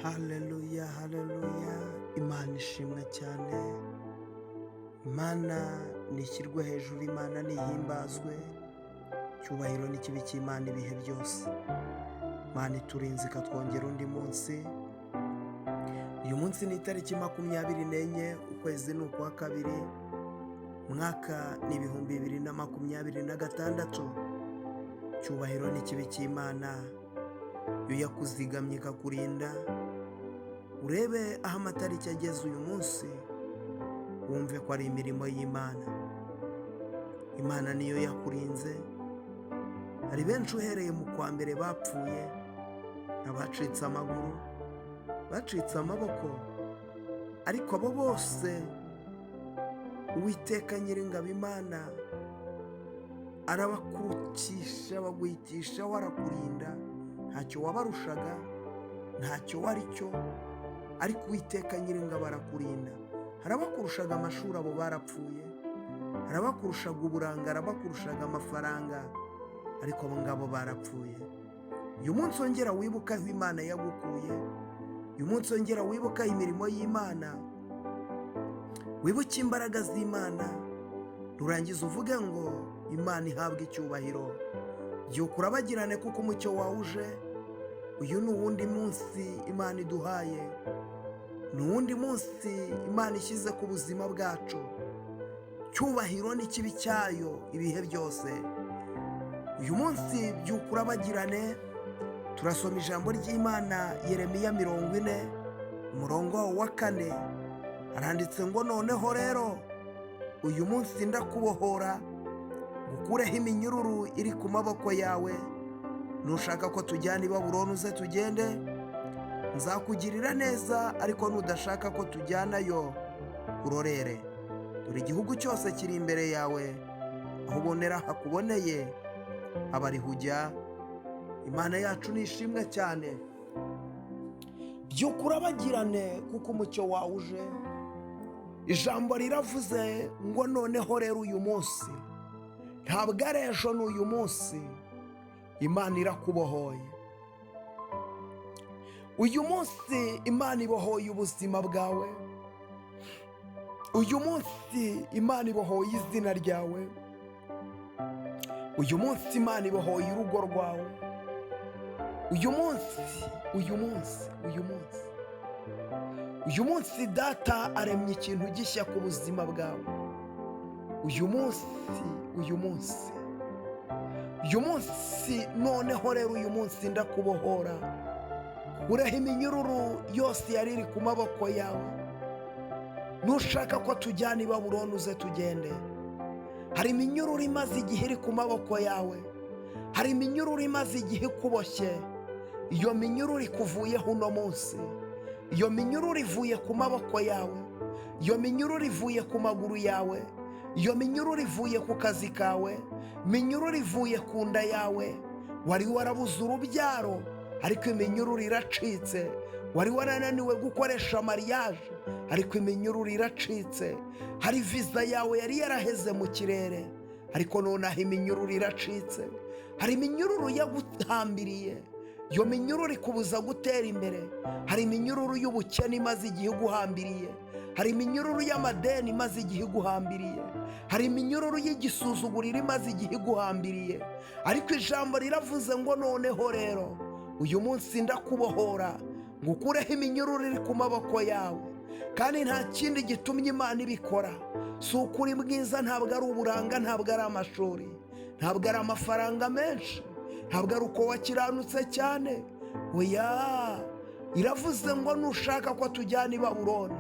Haleluya, haleluya! Imana ishimwe cyane. Imana nishyirwe hejuru, Imana nihimbazwe. Icyubahiro n'ikibe cy'Imana ibihe byose. Imana iturinze ikatwongera undi munsi. Uyu munsi ni itariki 24, ukwezi ni ukwa kabiri, umwaka ni 2026. Icyubahiro n'ikibe cy'Imana. Iyo yakuzigamye ikakurinda, urebe aho amatariki ageze uyu munsi, wumve ko ari imirimo y'Imana. Imana niyo yakurinze. Hari benshi uhereye mu kwa mbere bapfuye, abacitse amaguru, bacitse amaboko, ariko abo bose Uwiteka Nyiringabo Imana arabakurukisha, baguhitisha, warakurinda. Ntacyo wabarushaga, ntacyo wari cyo, ariko Uwiteka Nyiringabo arakurinda. Hari abakurushaga amashuri, abo barapfuye. Hari abakurushaga uburanga, hari abakurushaga amafaranga, ariko abo ngabo barapfuye. Uyu munsi wongera wibuke aho Imana yagukuye. Uyu munsi wongera wibuke imirimo y'Imana, wibuke imbaraga z'Imana, nurangiza uvuge ngo Imana ihabwe icyubahiro. Byuka urabagirane kuko umucyo wawe uje. Uyu ni uwundi munsi Imana iduhaye, ni uwundi munsi Imana ishyize ku buzima bwacu. Cyubahiro n'ikibe cyayo ibihe byose. Uyu munsi byuka urabagirane. Turasoma ijambo ry'Imana, Yeremiya 40, umurongo wa 4. Haranditse ngo: "Noneho rero uyu munsi ndakubohora, ngukureho iminyururu iri ku maboko yawe. Nushaka ko tujyana i Babuloni, uze tugende, nzakugirira neza, ariko nudashaka ko tujyanayo, urorere. Dore igihugu cyose kiri imbere yawe, aho ubonera hakuboneye aba ariho ujya." Imana yacu ni ishimwe cyane. Byuka urabagirane kuko umucyo wawe uje. Ijambo riravuze ngo: "Noneho rero uyu munsi", ntabwo ari ejo, ni uyu munsi. Imana irakubohoye uyu munsi. Imana ibohoye ubuzima bwawe uyu munsi. Imana ibohoye izina ryawe uyu munsi. Imana ibohoye urugo rwawe uyu munsi, uyu munsi, uyu munsi, uyu munsi. Data aremye ikintu gishya ku buzima bwawe uyu munsi, uyu munsi, uyu munsi. "Noneho rero uyu munsi ndakubohora, ureho iminyururu yose yari iri ku maboko yawe. Nushaka ko tujyana i Babuloni, uze tugende." Hari iminyururu imaze igihe iri ku maboko yawe, hari iminyururu imaze igihe ikuboshye. Iyo minyururu ikuvuyeho uno munsi. Iyo minyururu ivuye ku maboko yawe, iyo minyururu ivuye ku maguru yawe, iyo minyururu ivuye ku kazi kawe, minyururu ivuye ku nda yawe. Wari warabuze urubyaro, ariko iminyururu iracitse. Wari warananiwe gukoresha mariage, ariko iminyururu iracitse. Hari viza yawe yari yaraheze mu kirere, ariko nonaha iminyururu iracitse. Hari iminyururu yaguhambiriye, iyo minyururu ikubuza gutera imbere. Hari iminyururu y'ubukene imaze igihe iguhambiriye, hari iminyururu y'amadeni imaze igihe iguhambiriye, hari iminyururu y'igisuzuguriro imaze igihe iguhambiriye, ariko ijambo riravuze ngo: "Noneho rero uyu munsi ndakubohora, ngo ukureho iminyururu iri ku maboko yawe." Kandi nta kindi gitumye Imana ibikora, si uko uri mwiza, ntabwo ari uburanga, ntabwo ari amashuri, ntabwo ari amafaranga menshi, ntabwo ari uko wakiranutse cyane. Oya, iravuze ngo: "Nushaka ko tujyana i Babuloni,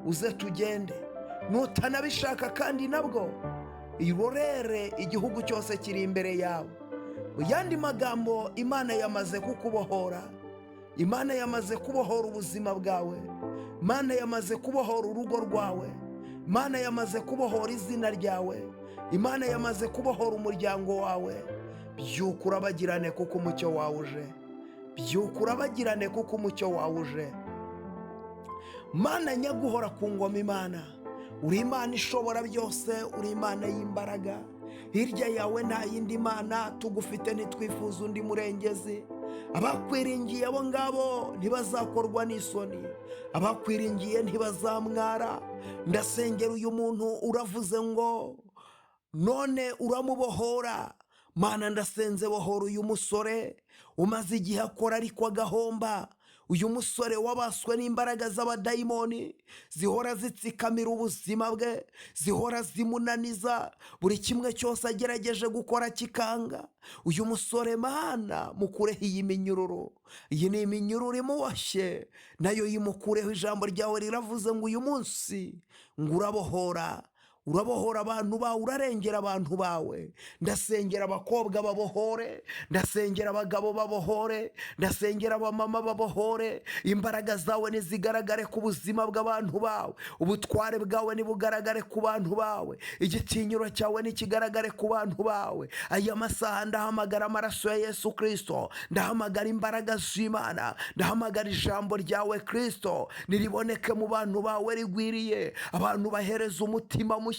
uze tugende. Nutanabishaka kandi nabwo, irorere, igihugu cyose kiri imbere yawe." Mu yandi magambo, Imana yamaze kukubohora. Imana yamaze kubohora ubuzima bwawe. Imana yamaze kubohora urugo rwawe. Imana yamaze kubohora izina ryawe. Imana yamaze kubohora umuryango wawe. Byuka urabagirane kuko umucyo wawe uje. Byuka urabagirane kuko umucyo wawe uje. Mana nyaguhora ku ngoma, Imana, uri Imana ishobora byose, uri Imana y'imbaraga. Hirya yawe nta yindi mana tugufite, ntitwifuza undi murengezi. Abakwiringiye abo ngabo ntibazakorwa n'isoni, abakwiringiye ntibazamwara. Ndasengera uyu muntu uravuze ngo none uramubohora. Mana, ndasenze, bohora uyu musore umaze igihe akora ariko agahomba, uyu musore wabaswe n'imbaraga z'abadayimoni zihora zitsikamira ubuzima bwe, zihora zimunaniza, buri kimwe cyose agerageje gukora kikanga. Uyu musore, Mana, mukureho iyi minyururu. Iyi ni iminyururu imuboshye, nayo yimukureho. Ijambo ryawe riravuze ngo uyu munsi ngo urabohora, urabohora abantu bawe, urarengera abantu bawe. Ndasengera abakobwa babohore, ndasengera abagabo babohore, ndasengera abamama babohore. Imbaraga zawe nizigaragare ku buzima bw'abantu bawe, ubutware bwawe nibugaragare ku bantu bawe, igitinyiro cyawe nikigaragare ku bantu bawe. Aya masaha ndahamagara amaraso ya Yesu Kirisito, ndahamagara imbaraga z'Imana, ndahamagara ijambo ryawe Kirisito, niriboneke mu bantu bawe rigwiriye. Abantu bahereza umutima mushya,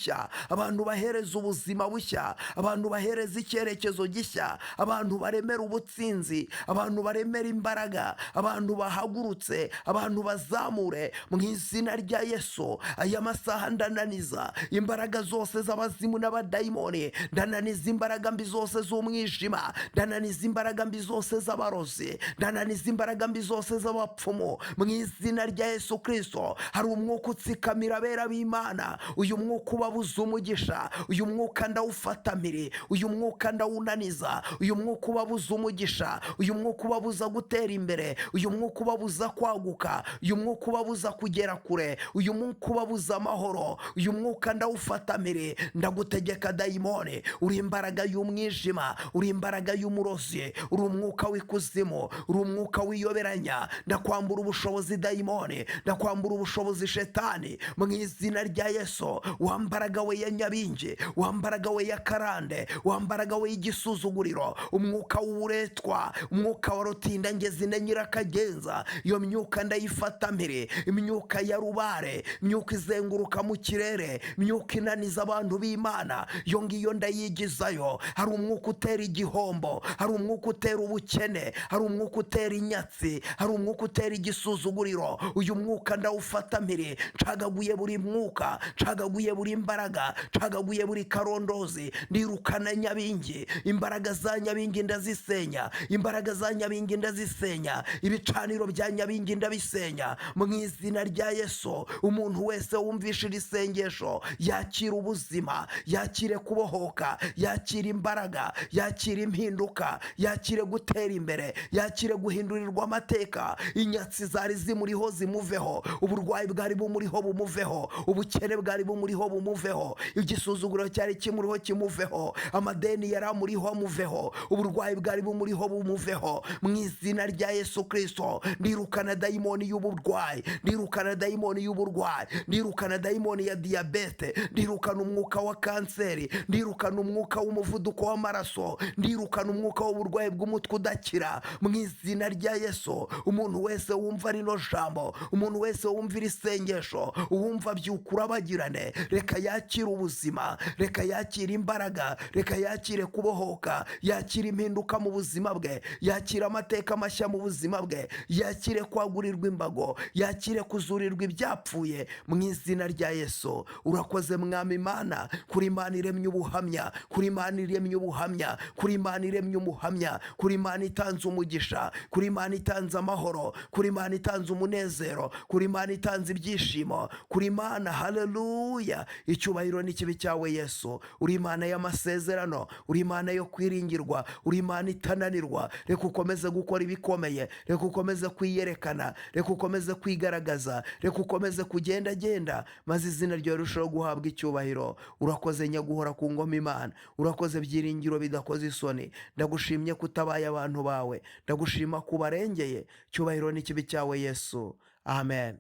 abantu bahereza ubuzima bushya, abantu bahereza icyerekezo gishya, abantu baremera ubutsinzi, abantu baremera imbaraga, abantu bahagurutse, abantu bazamure mu izina rya Yesu. Aya masaha ndananiza imbaraga zose z'abazimu n'abadayimoni, ndananiza imbaraga mbi zose z'umwijima, ndananiza imbaraga mbi zose z'abarozi, ndananiza imbaraga mbi zose z'abapfumu mu izina rya Yesu Kirisito. Hari umwuka utsikamira abera b'Imana, uyu mwuka ubabuza umugisha, uyu mwuka ndawufatamire, uyu mwuka ndawunaniza, uyu mwuka ubabuza umugisha, uyu mwuka ubabuza gutera imbere, uyu mwuka ubabuza kwaguka, uyu mwuka ubabuza kugera kure, uyu mwuka ubabuza amahoro, uyu mwuka ndawufatamire. Ndagutegeka dayimoni, uri imbaraga y'umwijima, uri imbaraga y'umurozi, uri umwuka w'ikuzimu, uri umwuka wiyoberanya. Ndakwambura ubushobozi dayimoni, ndakwambura ubushobozi shetani mu izina rya Yesu. Wa mbaraga we ya nyabingi, wa mbaraga we ya karande, wa mbaraga we y'igisuzuguriro, umwuka w'uburetwa, umwuka wa rutindangezi na nyirakagenza, iyo myuka ndayifata mpiri. Imyuka ya rubare, imyuka izenguruka mu kirere, imyuka inaniza abantu b'Imana, iyo ngiyo ndayigizayo. Hari umwuka utera igihombo, hari umwuka utera ubukene, hari umwuka utera inyatsi, hari umwuka utera igisuzuguriro. Uyu mwuka ndawufata mpiri. Ncagaguye buri mwuka, ncagaguye buri mbaraga, ncagaguye buri karondozi. Ndirukana nyabingi, imbaraga za nyabingi ndazisenya, imbaraga za nyabingi ndazisenya, ibicaniro bya nyabingi ndabisenya mu izina rya Yesu. Umuntu wese wumvishe iri sengesho yakira ubuzima, yakire kubohoka, yakira imbaraga, yakira impinduka, yakire gutera imbere, yakire guhindurirwa amateka. Inyatsi zari zimuriho zimuveho, uburwayi bwari bumuriho bumuveho, ubukene bwari bumuriho bumuveho, igisuzuguro cyari kimuriho kimuveho, amadeni yari amuriho amuveho, uburwayi bwari bumuriho bumuveho mu izina rya Yesu Kirisito. Ndirukana dayimoni y'uburwayi, ndirukana dayimoni y'uburwayi, ndirukana dayimoni ya diyabete, ndirukana umwuka wa kanseri, ndirukana umwuka w'umuvuduko w'amaraso, ndirukana umwuka w'uburwayi bw'umutwe udakira mu izina rya Yesu. Umuntu wese wumva rino jambo, umuntu wese wumva iri sengesho, uwumva byukura abagirane, reka yakire ubuzima, reka yakire imbaraga, reka yakire kubohoka, yakire impinduka mu buzima bwe, yakire amateka mashya mu buzima bwe, yakire kwagurirwa imbago, yakire kuzurirwa ibyapfuye mu izina rya Yesu. Urakoze Mwami Imana, kuri Imana iremye ubuhamya, kuri Imana iremye ubuhamya, kuri Imana iremye umuhamya, kuri Imana itanze umugisha, kuri Imana itanze amahoro, kuri Imana itanze umunezero, kuri Imana itanze ibyishimo, kuri Imana. Haleluya! Icyubahiro n'ikibi cyawe Yesu. Uri Imana y'amasezerano, uri Imana yo kwiringirwa, uri Imana itananirwa. Reka ukomeze gukora ibikomeye, reka ukomeze kwiyerekana, reka ukomeze kwigaragaza, reka ukomeze kugendagenda, maze izina ryawe rirusheho guhabwa icyubahiro. Urakoze nyaguhora ku ngoma Imana, urakoze byiringiro bidakoze isoni. Ndagushimye ko utabaye abantu bawe, ndagushima ko ubarengeye. Icyubahiro n'ikibi cyawe Yesu, amen.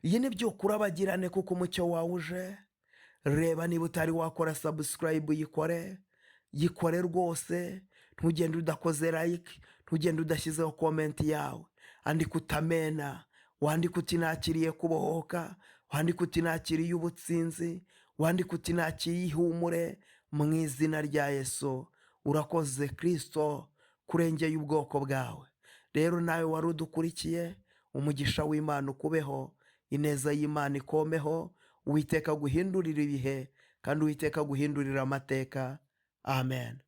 Iyi ni byukuri abagirane, kuko umucyo wawe uje. Reba niba utari wakora subscribe, uyikore, yikore rwose. Ntugende udakoze like, ntugende udashyizeho comment yawe. Andika utamena, wandika uti nakiriye kubohoka, wandika uti nakiriye ubutsinzi, wandika uti nakiriye ihumure mu izina rya Yesu. Urakoze Kirisito. Kurengeye ubwoko bwawe. Rero nawe wari udukurikiye, umugisha w'Imana ukubeho, ineza y'Imana ikomeho, Uwiteka aguhindurire ibihe, kandi Uwiteka aguhindurire amateka. Amen.